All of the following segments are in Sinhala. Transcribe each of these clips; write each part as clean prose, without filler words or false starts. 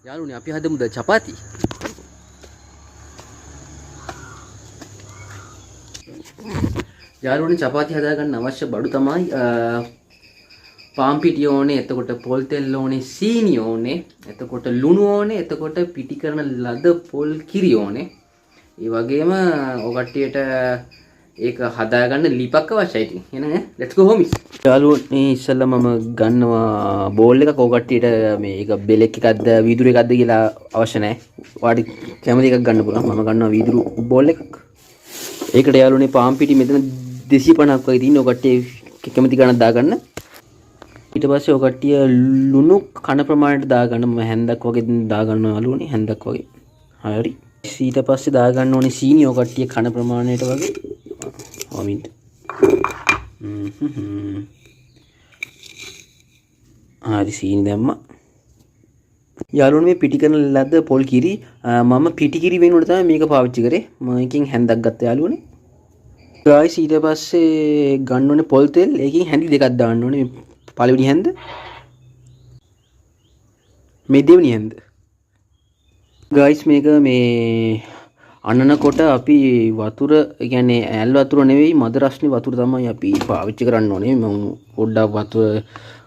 යාළුවනේ අපි හදමුද චපාති? යාළුවනේ චපාති හදාගන්න අවශ්‍ය බඩු තමයි පාන් පිටි ඕනේ, එතකොට පොල් තෙල් ඕනේ, සීනි ඕනේ, එතකොට ලුණු ඕනේ, එතකොට පිටි කරන ලද පොල් කිරි ඕනේ. ඒ වගේම ඔය කට්ටියට ඒක හදාගන්න ලිපක් අවශ්‍යයි ඉතින්. එහෙනම් ඈ let's go homies. යාළුවනේ ඉස්සෙල්ලා මම ගන්නවා බෝල් එකක්. ඔය කට්ටියට මේ ඒක බෙලෙක් එකක්ද වීදුරු එකක්ද කියලා අවශ්‍ය නැහැ. ඔයාට කැමති එකක් ගන්න පුළුවන්. මම ගන්නවා වීදුරු බෝල් එකක්. ඒකට යාළුවනේ පාන් පිටි මෙතන 250ක් වගේ තියෙන. ඔය කට්ටිය කැමති ගණනක් දාගන්න. ඊට පස්සේ ඔය කට්ටිය ලුණු කන ප්‍රමාණයට දාගන්න. මම හැන්දක් වගේ දාගන්නවා යාළුවනේ, හැන්දක් වගේ. හරි. ඊට පස්සේ දාගන්න ඕනේ සීනි ඔය කට්ටිය කන ප්‍රමාණයට වගේ. ඔමින්ට. හරි සීනි දැම්මා. යාළුවනේ මේ පිටි කරන ලද පොල් කිරි මම පිටි කිරි වෙනුවට තමයි මේක පාවිච්චි කරේ. මම එකෙන් හැන්දක් ගත්තා යාළුවනේ. ගායිස් ඊට පස්සේ ගන්න ඕනේ පොල් තෙල්. ඒකෙන් හැඳි දෙකක් දාන්න ඕනේ. මේ පළවෙනි හැන්ද, මේ දෙවෙනි හැන්ද. ගායිස් මේක මේ අනනකොට අපි වතුර, ඒ කියන්නේ ඇල් වතුර නෙවෙයි, මද රස්නේ වතුර තමයි අපි පාවිච්චි කරන්න ඕනේ. මම පොඩ්ඩක් වතුර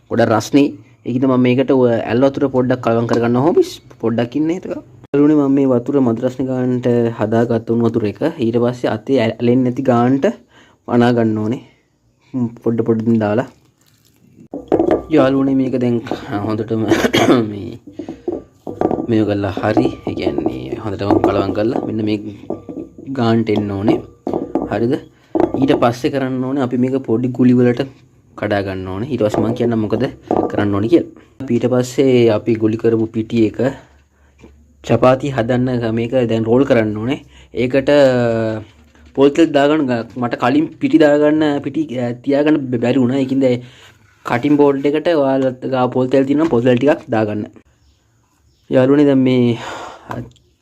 ගොඩක් රස්නේ. ඒකින්ද මම මේකට ඔය ඇල් වතුර පොඩ්ඩක් කලවම් කරගන්න හොමිස්. පොඩ්ඩක් ඉන්නේ ඒක. යාළුවනේ මම මේ වතුර මද රස්නේ ගානට හදාගත්ත උණු වතුර එක ඊට පස්සේ අතේ ඇලෙන්නේ නැති ගානට අනා ගන්න ඕනේ. පොඩ පොඩ දාලා. යාළුවනේ මේක දැන් හොඳටම මේ මේව කරලා හරි. ඒ කියන්නේ හොඳටම කලවම් කරලා මෙන්න මේ ගානට එන්න ඕනේ. හරිද? ඊට පස්සේ කරන්න ඕනේ අපි මේක පොඩි ගුලි වලට කඩා ගන්න ඕනේ. ඊට පස්සේ මං කියන්නම් මොකද කරන්න ඕනේ කියලා. ඊට පස්සේ අපි ගුලි කරපු පිටි එක චපාති හදන්න මේක දැන් රෝල් කරන්න ඕනේ. ඒකට පොල් තෙල් දාගන්න මට කලින් පිටි දාගන්න පිටි තියාගන්න බැරි වුණා. ඒකින්ද කටින් බෝඩ් එකට ඔයාලත් ගාව පොල් තෙල් තියෙනවා පොල් තෙල් ටිකක් දාගන්න. යාළුවනේ දැන් මේ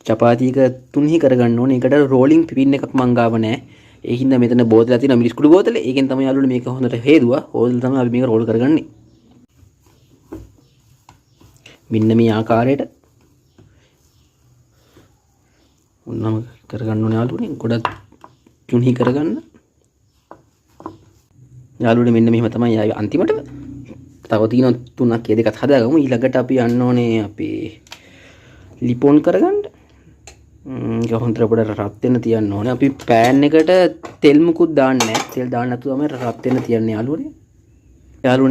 චපාති එක තුන්හි කරගන්න ඕනේ. ඒකට රෝලින් පින් එකක් මං ගාව නෑ. ඒ හින්දා මෙතන බෝතලයක් තියෙනවා මිරිස් කුඩු බෝතලේ. ඒකෙන් තමයි යාළුවනේ මේක හොඳට හේදුවා. හොදලා තමයි අපි මේක රෝල් කරගන්නේ. මෙන්න මේ ආකාරයට ඔන්නම කරගන්න ඕනේ යාළුවනේ. ගොඩක් තුන්හි කරගන්න. යාළුවනේ මෙන්න මෙහෙම තමයි ආවේ අන්තිමටම. තව තියෙනවා තුනක්, ඒ දෙකත් හදාගමු. ඊළඟට අපි යන්න ඕනේ අපේ ලිපොන් කරගන්න. ඒක හොඳට පොඩ රත් වෙන්න තියන්න ඕනේ. අපි පෑන් එකට තෙල් මුකුත් දාන්නේ නැහැ. තෙල් දාන්න නැතුව තමයි රත් වෙන්න තියන්නේ යාළුවනේ. යාළුවනේ